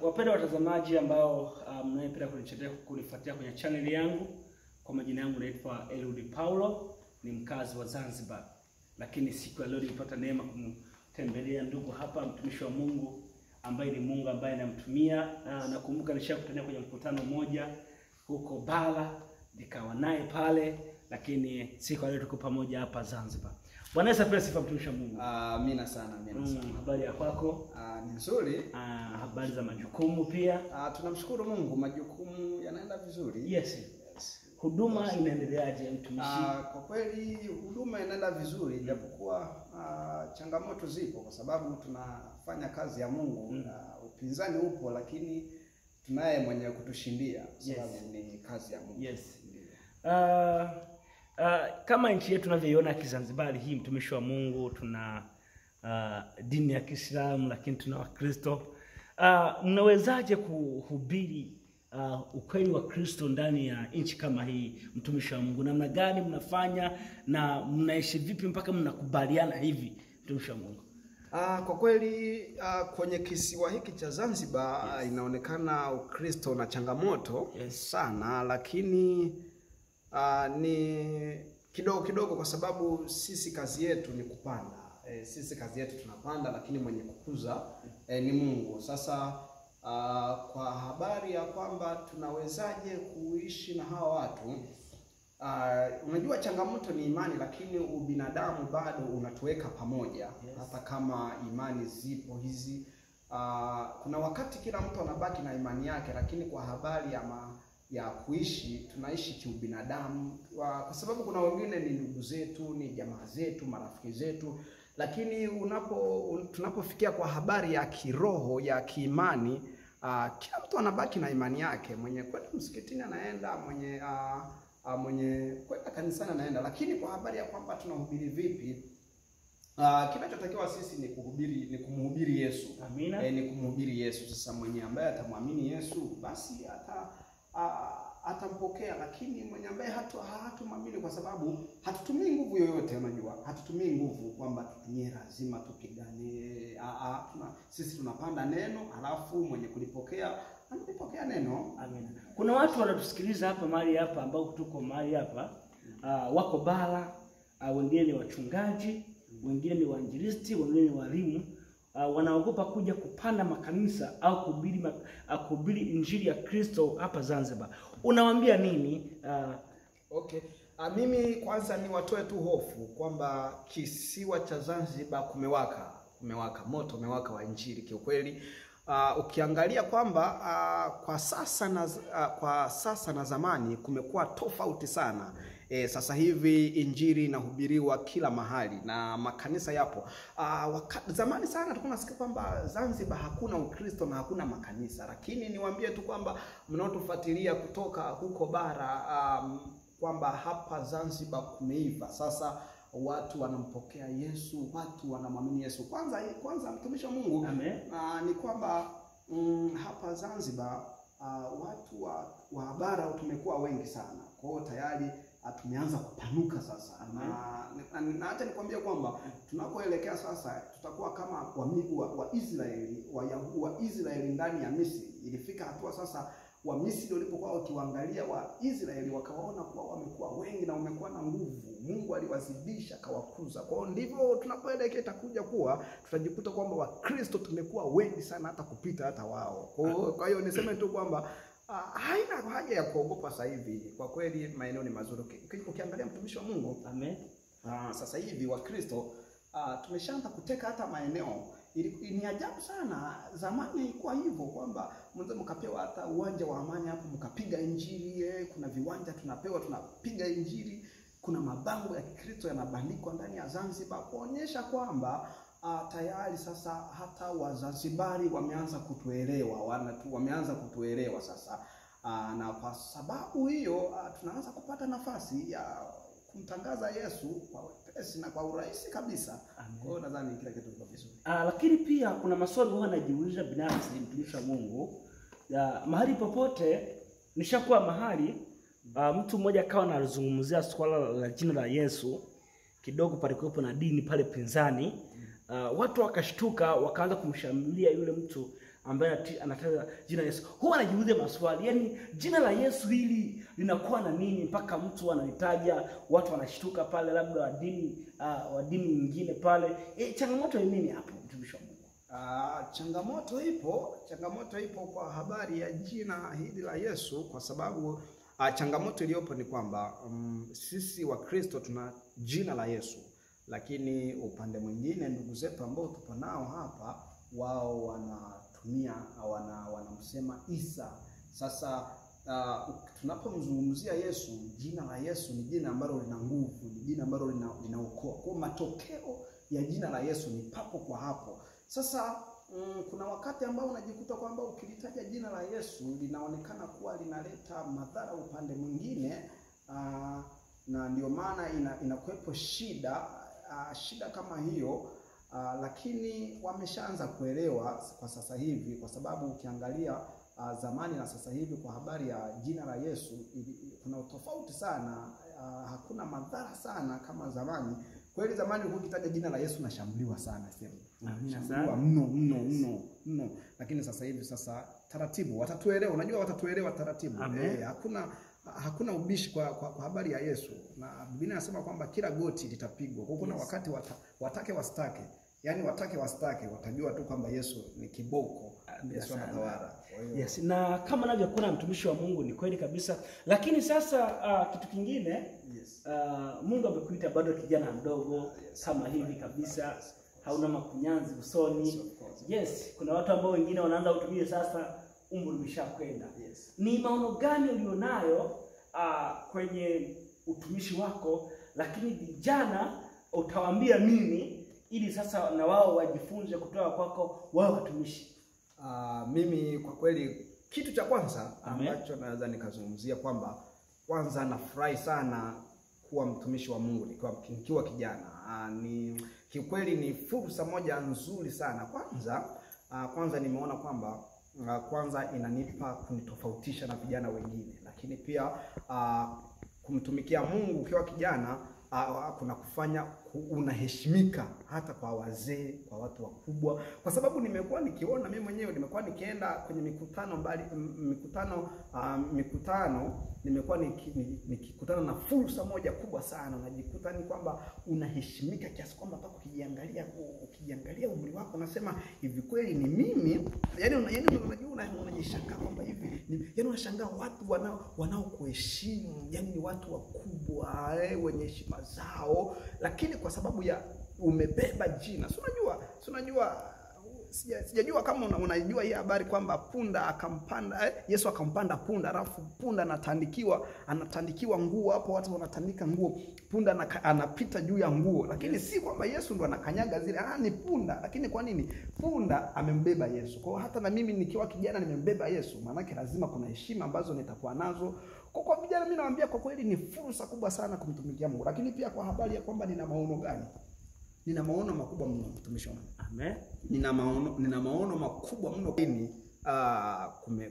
Wapendwa watazamaji ambao mnayependa kunifuatilia kwenye channel yangu, kwa majina yangu naitwa Eliud Paulo, ni mkazi wa Zanzibar. Lakini siku ya leo nilipata neema kumtembelea ndugu hapa, mtumishi wa Mungu ambaye ni Mungu ambaye anamtumia. Nakumbuka nishakutania kwenye mkutano mmoja huko Bara, nikawa naye pale, lakini siku ya leo tuko pamoja hapa Zanzibar. Bwana Yesu apewe sifa, mtumishi wa Mungu. Amina sana, amina sana. Habari ya kwako? Ni nzuri. Habari za majukumu pia? Tunamshukuru Mungu, majukumu yanaenda vizuri. Yes. Huduma inaendeleaje mtumishi? Kwa kweli huduma inaenda vizuri, japokuwa changamoto zipo kwa sababu tunafanya kazi ya Mungu. Upinzani upo, lakini tunaye mwenye kutushindia kwa sababu ni kazi ya Mungu. Yes. Kama nchi yetu tunavyoiona Kizanzibari hii, mtumishi wa Mungu, tuna dini ya Kiislamu lakini tuna Wakristo. Mnawezaje kuhubiri ukweli wa Kristo ndani ya nchi kama hii, mtumishi wa Mungu? Namna gani mnafanya na mnaishi vipi mpaka mnakubaliana hivi, mtumishi wa Mungu? Kwa kweli kwenye kisiwa hiki cha Zanzibar, inaonekana Ukristo na changamoto sana, lakini ni kidogo kidogo kwa sababu sisi kazi yetu ni kupanda. Sisi kazi yetu tunapanda, lakini mwenye kukuza ni Mungu. Sasa kwa habari ya kwamba tunawezaje kuishi na hawa watu, unajua changamoto ni imani, lakini ubinadamu bado unatuweka pamoja. Hata kama imani zipo hizi, kuna wakati kila mtu anabaki na imani yake, lakini kwa habari ya kuishi, tunaishi kiubinadamu kwa sababu kuna wengine ni ndugu zetu, ni jamaa zetu, marafiki zetu, lakini tunapofikia kwa habari ya kiroho, ya kiimani, kila mtu anabaki na imani yake. Mwenye kwenda msikitini anaenda, mwenye mwenye kwenda kanisani anaenda, lakini kwa habari ya kwamba tunahubiri vipi, kinachotakiwa sisi ni kuhubiri, ni kumhubiri Yesu. Amina. Ni kumhubiri Yesu. Sasa mwenye ambaye atamwamini Yesu basi atampokea, lakini mwenye ambaye hatumwamini, kwa sababu hatutumii nguvu yoyote. Unajua, hatutumii nguvu kwamba tutumie lazima tupigane. Sisi tunapanda neno, halafu mwenye kulipokea analipokea neno. Amina. Kuna watu wanatusikiliza hapa mahali hapa, ambao tuko mahali hapa, wako bara, wengine ni wachungaji, wengine ni wainjilisti, wengine ni walimu. Wanaogopa kuja kupanda makanisa au kuhubiri injili ya Kristo hapa Zanzibar. Unawaambia nini? Okay. Mimi kwanza ni watoe tu hofu kwamba kisiwa cha Zanzibar kumewaka moto, umewaka wa injili kiukweli. Ukiangalia kwamba kwa sasa na zamani kumekuwa tofauti sana. Sasa hivi injili inahubiriwa kila mahali na makanisa yapo. Zamani sana tulikuwa tunasikia kwamba Zanzibar hakuna Ukristo na hakuna makanisa, lakini niwaambie tu kwamba mnaotufuatilia kutoka huko bara, kwamba hapa Zanzibar kumeiva. Sasa watu wanampokea Yesu, watu wanamwamini Yesu. Kwanza mtumishi wa Mungu, ni kwamba hapa Zanzibar watu wa bara tumekuwa wengi sana. Kwa hiyo tayari tumeanza kupanuka sasa. Na hata nikwambia kwamba tunakoelekea sasa tutakuwa kama wa Israeli ndani ya Misri. Ilifika hatua sasa wa Misri walipokuwa wakiwaangalia wa Israeli wakawaona kuwa wamekuwa wengi na wamekuwa na nguvu. Mungu aliwazidisha akawakuza. Kwa hiyo ndivyo tunapoelekea itakuja kuwa tutajikuta kwamba Wakristo tumekuwa wengi sana hata kupita hata wao. Kwa hiyo niseme tu kwamba haina haja ya kuogopa sasa hivi. Kwa kweli maeneo ni mazuri. Ukiangalia mtumishi wa Mungu, amen. Sasa hivi Wakristo tumeshaanza kuteka hata maeneo. Ni ajabu sana, zamani ilikuwa hivyo kwamba mwanzo mkapewa hata uwanja wa Amani hapo mkapiga injili, kuna viwanja tunapewa tunapiga injili, kuna mabango ya Kikristo yanabandikwa ndani ya Zanzibar kuonyesha kwamba tayari sasa hata Wazanzibari wameanza kutuelewa, wameanza kutuelewa sasa. Na kwa sababu hiyo tunaanza kupata nafasi ya kumtangaza Yesu kwa wepesi na kwa urahisi kabisa. Kwa hiyo nadhani kila kitu kiko vizuri. Lakini pia kuna maswali huwa najiuliza binafsi, mtumishi wa Mungu. Mahali popote nishakuwa mahali mtu mmoja akawa anazungumzia swala la jina la Yesu, kidogo palikuwepo na dini pale pinzani. Watu wakashtuka wakaanza kumshambulia yule mtu ambaye anataja jina Yesu, huwa anajiuliza maswali, yaani jina la Yesu hili linakuwa na nini mpaka mtu analitaja, watu wanashtuka pale, labda wa dini nyingine pale. Changamoto ni nini hapo, mtumishi wa Mungu? Changamoto ipo kwa habari ya jina hili la Yesu, kwa sababu changamoto iliyopo ni kwamba sisi wa Kristo tuna jina la Yesu, lakini upande mwingine ndugu zetu ambao tupo nao hapa wao wanatumia wanamsema Isa. Sasa tunapomzungumzia Yesu, jina la Yesu ni jina ambalo lina nguvu, ni jina ambalo linaokoa. Kwa matokeo ya jina la Yesu ni papo kwa hapo. Sasa kuna wakati ambao unajikuta kwamba ukilitaja jina la Yesu linaonekana kuwa linaleta madhara upande mwingine, na ndio maana inakuwepo shida, shida kama hiyo. Lakini wameshaanza kuelewa kwa sasa hivi, kwa sababu ukiangalia zamani na sasa hivi kwa habari ya jina la Yesu kuna tofauti sana. Hakuna madhara sana kama zamani. Kweli zamani ukitaja jina la Yesu unashambuliwa sana sema. Unashambuliwa mno mno mno mno. Lakini sasa hivi sasa taratibu watatuelewa, unajua watatuelewa taratibu. Hakuna ubishi kwa habari ya Yesu. Na Biblia inasema kwamba kila goti litapigwa. Kwa kuna wakati watake wasitake. Yaani watake wasitake watajua tu kwamba Yesu ni kiboko. Yesu anatawala. Yes, na kama navyokuona mtumishi wa Mungu ni kweli kabisa. Lakini sasa kitu kingine, yes. Mungu amekuita bado kijana mdogo, yes, kama hivi kabisa, hauna makunyanzi usoni. Yes, kuna watu ambao wengine wanaanza kutumia sasa umri umeshakwenda. Yes. Ni maono gani ulionayo kwenye utumishi wako, lakini vijana utawaambia nini ili sasa na wao wajifunze kutoka kwako wao watumishi? Mimi kwa kweli kitu cha kwanza ambacho naweza nikazungumzia kwamba kwanza nafurahi sana kuwa mtumishi wa Mungu nikiwa kijana. Ni kiukweli ni fursa moja nzuri sana. Kwanza nimeona kwamba kwanza inanipa kunitofautisha na vijana wengine, lakini pia kumtumikia Mungu ukiwa kijana kuna kufanya unaheshimika hata kwa wazee, kwa watu wakubwa, kwa sababu nimekuwa nikiona mimi mwenyewe, nimekuwa nikienda kwenye mikutano mbali, mikutano nimekuwa nikikutana na fursa moja kubwa sana. Najikuta ni kwamba unaheshimika kiasi kwamba mpaka ukijiangalia umri wako unasema hivi kweli ni mimi? Yaani unajua unajishangaa kwamba hivi, yaani unashangaa watu wanaokuheshimu, yaani ni watu wakubwa wenye heshima zao, lakini kwa sababu ya umebeba jina. Si unajua sijajua kama unajua hii habari kwamba punda akampanda, Yesu akampanda punda, alafu punda anatandikiwa nguo hapo, watu wanatandika nguo, punda anapita juu ya nguo, lakini si kwamba Yesu ndo anakanyaga zile, ni punda. Lakini kwa nini? Punda amembeba Yesu. Kwa hata na mimi nikiwa kijana nimembeba Yesu, maana yake lazima kuna heshima ambazo nitakuwa nazo. Kwa vijana mimi nawaambia kwa kweli ni fursa kubwa sana kumtumikia Mungu. Lakini pia kwa habari ya kwamba nina maono gani? Nina maono makubwa mno, mtumishi wa Mungu. Amen. Nina maono makubwa mno.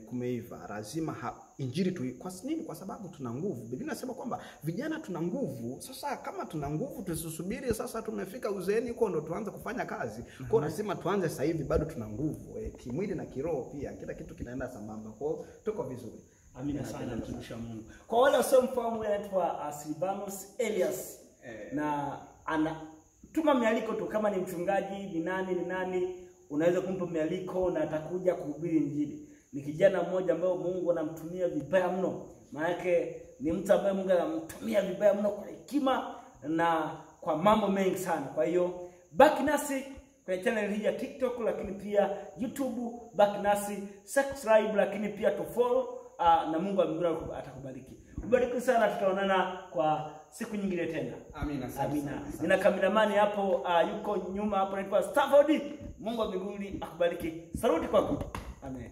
Kumeiva. Lazima injili tu. Kwa nini? Kwa sababu tuna nguvu. Biblia inasema kwamba vijana tuna nguvu. Sasa kama tuna nguvu tusisubiri sasa tumefika uzeeni huko ndo tuanze kufanya kazi. Kwa lazima tuanze sasa hivi, bado tuna nguvu. Kimwili na kiroho pia. Kila kitu kinaenda sambamba. Kwa tuko vizuri. Amina sana mtumishi wa Mungu. Kwa wale wasiomfahamu, anaitwa Silvanus Elias. Na ana tuma mialiko tu, kama ni mchungaji, ni nani, unaweza kumpa mialiko na atakuja kuhubiri injili. Ni kijana mmoja ambaye Mungu anamtumia vibaya mno. Maana ni mtu ambaye Mungu anamtumia vibaya mno kwa hekima na kwa mambo mengi sana. Kwa hiyo baki nasi kwenye channel hii ya TikTok, lakini pia YouTube, baki nasi, subscribe, lakini pia to follow, na Mungu wa mbinguni atakubariki. Ubariki sana, tutaonana kwa siku nyingine tena. Amina. Amina. Nina kameramani hapo, yuko nyuma hapo, anaitwa Stafford. Mungu wa mbinguni akubariki. Saluti kwako. Amen.